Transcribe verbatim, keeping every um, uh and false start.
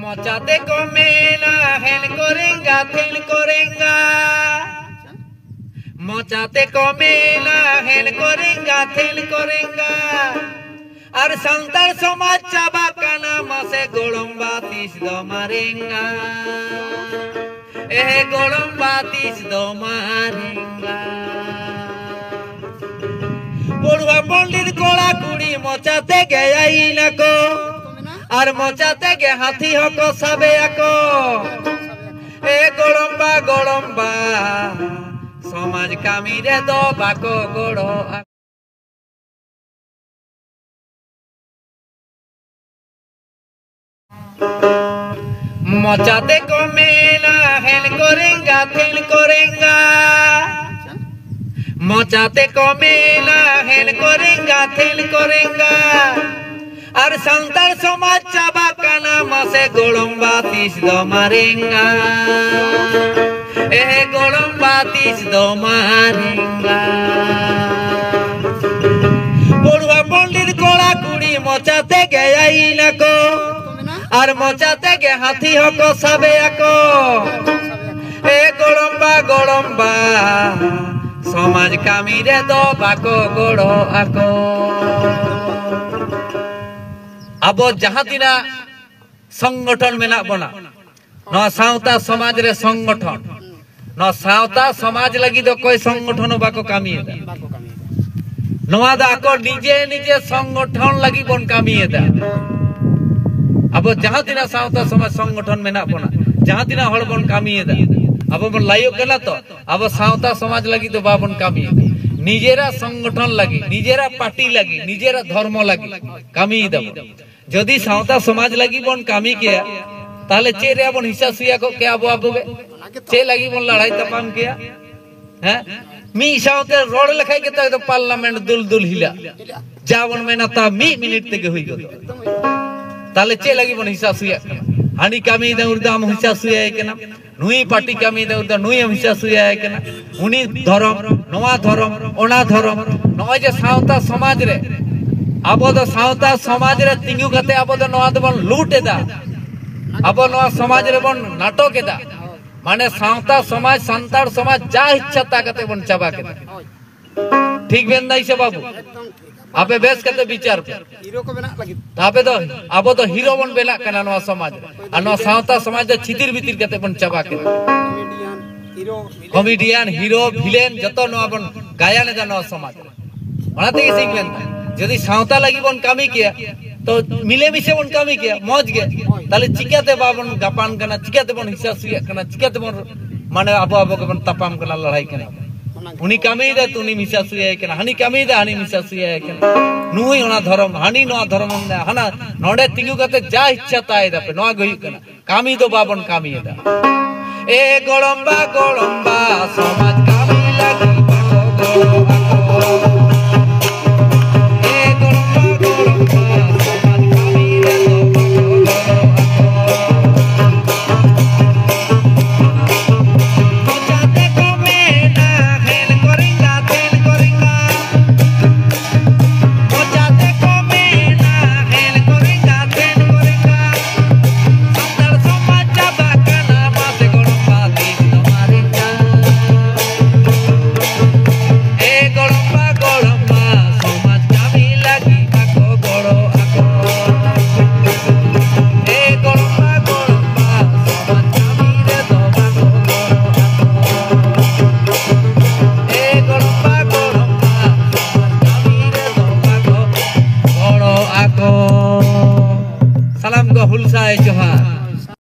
ᱢᱚᱪᱟ ᱛᱮᱠᱚ ᱢᱮᱱᱟ ᱦᱮᱱ ᱠᱚᱨᱮᱝᱜᱟ ᱛᱷᱮᱱ ᱠᱚᱨᱮᱝᱜᱟ, ᱢᱚᱪᱟ ᱛᱮᱠᱚ ᱢᱮᱱᱟ ᱦᱮᱱ ᱠᱚᱨᱮᱝᱜᱟ ᱛᱷᱮᱱ ᱠᱚᱨᱮᱝᱜᱟ, ᱟᱨ ᱥᱟᱱᱛᱟᱲ ᱥᱚᱢᱟᱡᱽ ᱪᱟᱵᱟᱜ ᱠᱟᱱᱟ ᱢᱟᱥᱮ ᱜᱚᱲᱚᱢᱵᱟ ᱛᱤᱥ ᱫᱚ ᱢᱟᱨᱮᱝᱜᱟ, ᱮ ᱜᱚᱲᱚᱢᱵᱟ ᱛᱤᱥ ᱫᱚ ᱢᱟᱨᱮᱝᱜᱟ᱾ ᱯᱚᱲᱩᱣᱟ ᱯᱚᱱᱰᱤᱛ ᱠᱚᱲᱟ ᱠᱩᱲᱤ ᱢᱚᱪᱟ ᱛᱮᱜᱮ ᱟᱹᱭᱤᱱ ᱟᱠᱚ, ᱟᱨ ᱢᱚᱪᱟ ᱛᱮᱜᱮ ᱦᱟᱹᱛᱤ ᱦᱚᱸᱠᱚ ᱥᱟᱵᱮ ᱟᱠᱚ᱾ ᱮ ᱜᱚᱲᱚᱢᱵᱟ, ᱜᱚᱲᱚᱢᱵᱟ, ᱥᱚᱢᱟᱡᱽ ᱠᱟᱹᱢᱤ ᱨᱮᱫᱚ ᱵᱟᱠᱚ ᱜᱚᱲᱚᱜᱼᱟ᱾ ᱢᱚᱪᱟ ᱛᱮᱠᱚ ᱢᱮᱱᱟ ᱦᱮᱱ ᱠᱚᱨᱮᱝᱜᱟ ᱛᱷᱮᱱ ᱠᱚᱨᱮᱝᱜᱟ, ᱢᱚᱪᱟ ᱛᱮᱠᱚ ᱢᱮᱱᱟ ᱦᱮᱱ ᱠᱚᱨᱮᱝᱜᱟ ᱛᱷᱮᱱ ᱠᱚᱨᱮᱝᱜᱟ, ᱟᱨ ᱥᱟᱱᱛᱟᱲ ᱥᱚᱢᱟᱡᱽ ᱪᱟᱵᱟᱜ ᱠᱟᱱᱟ ᱢᱟᱥᱮ ᱜᱚᱲᱚᱢᱵᱟ ᱛᱤᱥ ᱫᱚ ᱢᱟᱨᱮᱝᱜᱟ, ᱮ ᱜᱚᱲᱚᱢᱵᱟ ᱛᱤᱥ ᱫᱚ ᱢᱟᱨᱮᱝᱜᱟ᱾ ᱯᱚᱲᱩᱣᱟ ᱯᱚᱱᱰᱤᱛ ᱠᱚᱲᱟ ᱠᱩᱲᱤ ᱢᱚᱪᱟ ᱛᱮᱜᱮ ᱟᱹᱭᱤᱱ ᱟᱠᱚ, ᱟᱨ ᱢᱚᱪᱟ ᱛᱮᱜᱮ ᱦᱟᱹᱛᱤ ᱦᱚᱸᱠᱚ ᱥᱟᱵᱮ ᱟᱠᱚ᱾ ᱮ ᱜᱚᱲᱚᱢᱵᱟ, ᱜᱚᱲᱚᱢᱵᱟ, ᱥᱚᱢᱟᱡᱽ ᱠᱟᱹᱢᱤ ᱨᱮᱫᱚ ᱵᱟᱠᱚ ᱜᱚᱲᱚ ᱟᱠᱚ᱾ ᱟᱵᱚ ᱡᱟᱦᱟᱸ ᱛᱤᱱᱟᱹᱜ ᱥᱚᱝᱜᱚᱴᱷᱚᱱ ᱢᱮᱱᱟᱜ ᱵᱚᱱᱟ, ᱱᱚᱣᱟ ᱥᱟᱶᱛᱟ ᱥᱚᱢᱟᱡᱽ ᱨᱮ ᱥᱚᱝᱜᱚᱴᱷᱚᱱ, ᱱᱚᱣᱟ ᱥᱟᱶᱛᱟ ᱥᱚᱢᱟᱡᱽ ᱞᱟᱹᱜᱤᱫ ᱫᱚ ᱚᱠᱚᱭ ᱥᱚᱝᱜᱚᱴᱷᱚᱱ ᱦᱚᱸ ᱵᱟᱠᱚ ᱠᱟᱹᱢᱤᱭᱮᱫᱟ᱾ ᱵᱟᱠᱚ ᱠᱟᱹᱢᱤᱭᱮᱫᱟ᱾ ᱱᱚᱣᱟ ᱫᱚ ᱟᱠᱚ ᱱᱤᱡᱮ ᱱᱤᱡᱮ ᱥᱚᱝᱜᱚᱴᱷᱚᱱ ᱞᱟᱹᱜᱤᱫ ᱵᱚᱱ ᱠᱟᱹᱢᱤᱭᱮᱫᱟ᱾ ᱟᱵᱚ ᱡᱟᱦᱟᱸ ᱛᱤᱱᱟᱹᱜ ᱥᱟᱶᱛᱟ ᱥᱚᱢᱟᱡᱽ ᱥᱚᱝᱜᱚᱴᱷᱚᱱ ᱢᱮᱱᱟᱜ ᱵᱚᱱᱟ, ᱡᱟᱦᱟᱸ ᱛᱤᱱᱟᱹᱜ ᱦᱚᱲ ᱵᱚᱱ ᱠᱟᱹᱢᱤᱭᱮᱫᱟ, ᱟᱵᱚ ᱵᱚᱱ ᱞᱟᱹᱭᱚᱜ ᱠᱟᱱᱟ ᱛᱚ, ᱟᱵᱚ ᱥᱟᱶᱛᱟ ᱥᱚᱢᱟᱡᱽ ᱞᱟᱹᱜᱤᱫ ᱫᱚ ᱵᱟᱵᱚᱱ ᱠᱟᱹᱢᱤᱭᱮᱫᱟ᱾ ᱱᱤᱡᱮᱨᱟᱜ ᱥᱚᱝᱜᱚᱴᱷᱚᱱ ᱞᱟᱹᱜᱤᱫ, ᱱᱤᱡᱮᱨᱟᱜ ᱯᱟᱨᱴᱤ ᱞᱟᱹᱜᱤᱫ, ᱱᱤᱡᱮᱨᱟᱜ ᱫᱷᱚᱨᱢᱚ ᱞᱟᱹᱜᱤᱫ ᱠᱟᱹᱢᱤᱭᱮᱫᱟ ᱵᱚᱱ᱾ ᱡᱩᱫᱤ ᱥᱟᱶᱛᱟ ᱥᱚᱢᱟᱡᱽ ᱞᱟᱹᱜᱤᱫ ᱵᱚᱱ ᱠᱟᱹᱢᱤ ᱠᱮᱭᱟ, ᱛᱟᱦᱞᱮ ᱪᱮᱫ ᱨᱮᱭᱟᱜ ᱵᱚᱱ ᱦᱤᱥᱟ ᱥᱩᱭᱟ ᱠᱚᱜ ᱠᱮᱭᱟ ᱟᱵᱚ ᱟᱵᱚ ᱜᱮ? ᱪᱮᱫ ᱞᱟᱹᱜᱤᱫ ᱵᱚᱱ ᱞᱟᱲᱟᱭ ᱛᱟᱯᱟᱢ ᱠᱮᱭᱟ? ᱦᱮᱸ, ᱢᱤᱫ ᱥᱟᱶᱛᱮ ᱨᱚᱲ ᱞᱮᱠᱷᱟᱡ ᱜᱮᱛᱚ ᱮᱠᱫᱚᱢ ᱯᱟᱨᱞᱟᱢᱮᱱᱴ ᱫᱩᱞ ᱫᱩᱞ ᱦᱤᱞᱟᱹᱜ᱾ ᱡᱟ ᱵᱚᱱ ᱢᱮᱱᱟ ᱛᱟ ᱢᱤᱫ ᱢᱤᱱᱤᱴ ᱛᱮᱜᱮ ᱦᱩᱭ ᱜᱚᱫᱚᱜᱼᱟ᱾ ᱛᱟᱦᱞᱮ ᱪᱮᱫ ᱞᱟᱹᱜᱤᱫ ᱵᱚᱱ ᱦᱤᱥᱟ ᱥᱩᱭᱟᱜ ᱠᱟᱱᱟ? ᱦᱟᱹᱱᱤ ᱠᱟᱹᱢᱤᱭᱮᱫᱟ, ᱩᱱᱤ ᱫᱚ ᱟᱢ ᱦᱤᱥᱟ ᱥᱩᱭᱟᱭ ᱠᱟᱱᱟ᱾ ᱱᱩᱭ ᱯᱟᱨᱴᱤ ᱠᱟᱹᱢᱤᱭᱮᱫᱟ, ᱩᱱᱤ ᱫᱚ ᱱᱩᱭ ᱮᱢ ᱦᱤᱥᱟ ᱥᱩᱭᱟᱭ ᱠᱟᱱᱟ᱾ ᱩᱱᱤ ᱫᱷᱚᱨᱚᱢ, ᱱᱚᱣᱟ ᱫᱷᱚᱨᱚᱢ, ᱚᱱᱟ ᱫᱷᱚᱨᱚᱢ᱾ ᱱᱚᱜᱼᱚᱭ ᱡᱮ ᱥᱟᱶᱛᱟ ᱥᱚᱢᱟᱡᱽ ᱨᱮ, ᱟᱵᱚ ᱫᱚ ᱥᱟᱶᱛᱟ ᱥᱚᱢᱟᱡᱽ ᱨᱮ ᱛᱤᱸᱜᱩ ᱠᱟᱛᱮ ᱟᱵᱚ ᱫᱚ ᱱᱚᱣᱟ ᱫᱚᱵᱚᱱ ᱞᱩᱴ ᱮᱫᱟ᱾ ᱟᱵᱚ ᱱᱚᱣᱟ ᱥᱚᱢᱟᱡᱽ ᱨᱮᱵᱚᱱ ᱱᱟᱴᱚᱠ ᱮᱫᱟ᱾ ᱢᱟᱱᱮ ᱥᱟᱶᱛᱟ ᱥᱚᱢᱟᱡᱽ, ᱥᱟᱱᱛᱟᱲ ᱥᱚᱢᱟᱡᱽ ᱡᱟ ᱤᱪᱪᱷᱟ ᱛᱟ ᱠᱟᱛᱮ ᱵᱚᱱ ᱪᱟᱵᱟ ᱠᱮᱫᱟ᱾ ᱴᱷᱤᱠ ᱵᱮᱱ ᱞᱟᱹᱭ ᱥᱮ ᱵᱟᱹᱵᱩ? ᱟᱯᱮ ᱵᱮᱥ ᱠᱟᱛᱮ ᱵᱤᱪᱟᱨ ᱯᱮ᱾ ᱦᱤᱨᱳ ᱠᱚ ᱵᱮᱱᱟᱜ ᱞᱟᱹᱜᱤᱫ᱾ ᱟᱯᱮ ᱫᱚ, ᱟᱵᱚ ᱫᱚ ᱦᱤᱨᱳ ᱵᱚᱱ ᱵᱮᱱᱟᱜ ᱠᱟᱱᱟ ᱱᱚᱣᱟ ᱥᱚᱢᱟᱡᱽ ᱨᱮ᱾ ᱟᱨ ᱱᱚᱣᱟ ᱥᱟᱶᱛᱟ ᱥᱚᱢᱟᱡᱽ ᱫᱚ ᱪᱷᱤᱛᱤᱨ ᱵᱤᱛᱤᱨ ᱠᱟᱛᱮ ᱵᱚᱱ ᱪᱟᱵᱟ ᱠᱮᱫᱟ᱾ ᱠᱚᱢᱮᱰᱤᱭᱟᱱ, ᱦᱤᱨᱳ, ᱵᱷᱤᱞᱮᱱ᱾ ᱠᱚᱢᱮᱰᱤᱭᱟᱱ, ᱦᱤᱨᱳ, ᱵᱷᱤᱞᱮᱱ ᱡᱚᱛᱚ ᱱᱚᱣᱟ ᱵᱚᱱ ᱜᱟᱭᱟᱱ ᱮᱫᱟ ᱱᱚᱣᱟ ᱥᱚᱢᱟᱡᱽ ᱨᱮ᱾ ᱚᱱᱟ ᱛᱮᱜᱮ ᱥᱮᱧ ᱢᱮᱱᱫᱟ, ᱡᱩᱫᱤ ᱥᱟᱶᱛᱟ ᱞᱟᱹᱜᱤᱫ ᱵᱚᱱ ᱠᱟᱹᱢᱤ ᱠᱮᱭᱟ, ᱛᱚ ᱢᱤᱞᱮᱢᱤᱥᱮ ᱵᱚᱱ ᱠᱟᱹᱢᱤ ᱠᱮᱭᱟ, ᱢᱚᱡᱽ ᱜᱮ᱾ ᱛᱟᱦᱞᱮ ᱪᱤᱠᱟᱹᱛᱮ ᱵᱟᱵᱚᱱ ᱜᱟᱯᱟᱱ ᱠᱟᱱᱟ, ᱪᱤᱠᱟᱹᱛᱮ ᱵᱚᱱ ᱦᱤᱥᱟᱹ ᱥᱩᱭᱟᱜ ᱠᱟᱱᱟ, ᱪᱤᱠᱟᱹᱛᱮ ᱵᱚᱱ, ᱢᱟᱱᱮ, ᱟᱵᱚ ᱟᱵᱚ ᱜᱮᱵᱚᱱ ᱛᱟᱯᱟᱢ ᱠᱟᱱᱟ, ᱞᱟᱹᱲᱦᱟᱹᱭ ᱠᱟᱱᱟ? ᱩᱱᱤ ᱠᱟᱹᱢᱤᱭᱮᱫᱟ ᱛᱚ ᱩᱱᱤ ᱦᱤᱥᱟᱹ ᱥᱩᱭᱟᱭ ᱠᱟᱱᱟ, ᱦᱟᱹᱱᱤ ᱠᱟᱹᱢᱤᱭᱮᱫᱟ ᱦᱟᱹᱱᱤ ᱦᱤᱥᱟᱹ ᱥᱩᱭᱟᱭ ᱠᱟᱱᱟ᱾ ᱱᱩᱭ ᱚᱱᱟ ᱫᱷᱚᱨᱚᱢ, ᱦᱟᱹᱱᱤ ᱱᱚᱣᱟ ᱫᱷᱚᱨᱚᱢ, ᱦᱟᱱᱟ ᱱᱚᱰᱮ ᱛᱤᱸᱜᱩ ᱠᱟᱛᱮ ᱡᱟ ᱤᱪᱪᱷᱟ ᱛᱟᱭ ᱫᱟᱯᱮ, ᱱᱚᱣᱟ ᱜᱮ ᱦᱩᱭᱩᱜ ᱠᱟᱱᱟ᱾ ᱠᱟᱹᱢᱤ ᱫᱚ ᱵᱟᱵᱚᱱ ᱠᱟᱹᱢᱤᱭᱮᱫᱟ᱾ ᱮ ᱜᱚᱲᱚᱢᱵᱟ, ᱜᱚᱲᱚᱢᱵᱟ, ᱥᱚᱢᱟᱡᱽ ᱠᱟᱹᱢᱤ ᱞᱟᱹᱜᱤᱫ ᱵᱟᱠᱚ ᱜᱚᱲᱚ ᱟᱠᱚ᱾ ᱮ ᱜᱚᱲᱚᱢᱵᱟ, ᱜᱚᱲᱚᱢᱵᱟ, ᱥᱚᱢᱟᱡᱽ ᱠᱟᱹᱢᱤ ᱨᱮᱫᱚ ᱵᱟᱠᱚ ᱜᱚᱲᱚ ᱟᱠᱚ᱾ ᱢᱚᱪᱟ ᱛᱮᱠᱚ ᱢᱮᱱᱟ, "ᱦᱮᱞ ᱠᱚᱨᱮᱸᱜᱟ, ᱛᱮᱞ ᱠᱚᱨᱮᱸᱜᱟ"᱾ ᱢᱚᱪᱟ ᱛᱮᱠᱚ ᱢᱮᱱᱟ, "ᱦᱮᱞ ᱠᱚᱨᱮᱸᱜᱟ, ᱛᱮᱞ ᱠᱚᱨᱮᱸᱜᱟ"᱾ ᱥᱟᱱᱛᱟᱲ ᱥᱚᱢᱟᱡᱽ ᱪᱟᱵᱟᱜ ᱠᱟᱱᱟ, ᱢᱟᱥᱮ ᱜᱚᱲᱚᱢ ᱵᱟ ᱫᱤᱱ ᱫᱚ ᱢᱟᱨᱮ ᱠᱟᱱ᱾ ᱮ ᱜᱚᱲᱚᱢ ᱵᱟ, ᱜᱚᱲᱚᱢ ᱵᱟ, ᱥᱚᱢᱟᱡᱽ ᱠᱟᱹᱢᱤ ᱞᱟᱹᱜᱤᱫ ᱵᱟᱠᱚ ᱜᱚᱲᱚ ᱟᱠᱚ᱾ ᱮ ᱜᱚᱲᱚᱢ ᱵᱟ, ᱜᱚᱲᱚᱢ ᱵᱟ, ᱥᱚᱢᱟᱡᱽ ᱠᱟᱹᱢᱤ ᱨᱮᱫᱚ ᱵᱟᱠᱚ ᱜᱚᱲᱚ ᱟᱠᱚ᱾ ᱮ ᱜᱚᱲᱚᱢ ᱵᱟ, ᱜᱚᱲᱚᱢ ᱵᱟ, ᱥᱚᱢᱟᱡᱽ ᱠᱟᱹᱢᱤ ᱨᱮᱫᱚ ᱵᱟᱠᱚ ᱜᱚᱲᱚ ᱟᱠᱚ᱾ ᱥᱟᱱᱟᱢ ᱠᱚ ᱦᱩᱞᱥᱟᱹᱭ ᱡᱚᱦᱟᱨ᱾